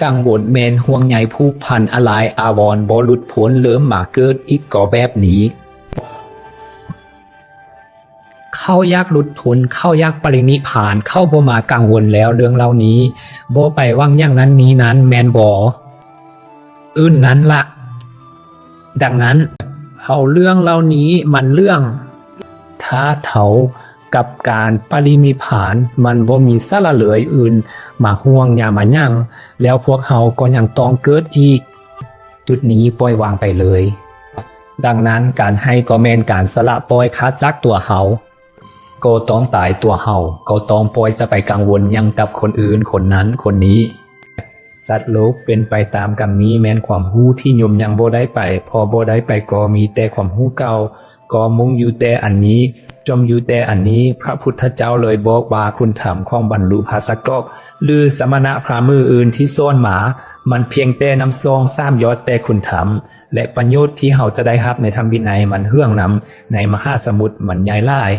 ກັງວົນແມ່ນຫ່ວງໃຍຜູກພັນອາໄລອາວອນ ບໍ່ຫຼຸດພົ້ນ ເລີ່ມມາເກີດອີກກໍແບບນີ້. ເຂົາຢາກຫຼຸດພົ້ນ ເຂົາຢາກປະລິນິບພານ ເຂົາບໍ່ມາກັງວົນແລ້ວເລື່ອງເຫຼົ່ານີ້ ບໍ່ໄປຫວັງຢ່າງນັ້ນນີ້ນັ້ນ ແມ່ນບໍ່? ອື່ນນັ້ນລະ. ດັ່ງນັ້ນ ເຮົາເລື່ອງເຫຼົ່ານີ້ມັນເລື່ອງ ຖ້າເທົ່າກັບການປະລິນິບພານ ມັນບໍ່ມີສາລະເລີຍອື່ນມາຫ່ວງ ຢ່າມາຫຍັງ ແລ້ວພວກເຮົາກໍຍັງຕ້ອງເກີດອີກ. ຈຸດນີ້ປ່ອຍວາງໄປເລີຍ. ດັ່ງນັ້ນ ການໃຫ້ກໍແມ່ນການສະຫຼະປ່ອຍ ຂາດຈາກຕົວເຮົາ ກໍຕ້ອງຕາຍຕົວເຮົາ ກໍຕ້ອງປ່ອຍຈະໄປກັງວົນຫຍັງກັບຄົນອື່ນ ຄົນນັ້ນ ຄົນນີ້. ສັດໂລກເປັນໄປຕາມກຳນີ້ ແມ່ນຄວາມຮູ້ທີ່ຍົມຍັງບໍ່ໄດ້ໄປ ເພາະບໍ່ໄດ້ໄປກໍມີແຕ່ຄວາມຮູ້ເກົ່າ ກໍມຸ່ງຢູ່ແຕ່ອັນນີ້ ຈົ່ມຢູ່ແຕ່ອັນນີ້. ພະພຸດທະເຈົ້າເລີຍບອກວ່າ ຄຸນທຳຂອງບັນລຸພາສະກອກ ຫຼື ສະມະນະພຣາໝື່ອື່ນທີ່ສອນມາ ມັນພຽງແຕ່ນ້ຳຊ່ອງສາມຢອດແຕ່ຄຸນທຳ ແລະ ປະໂຫຍດທີ່ເຮົາຈະໄດ້ຮັບໃນທຳວິໄນມັນເຫືອງນຳໃນມະຫາສະໝຸດມັນໃຫຍ່ຫຼາຍ.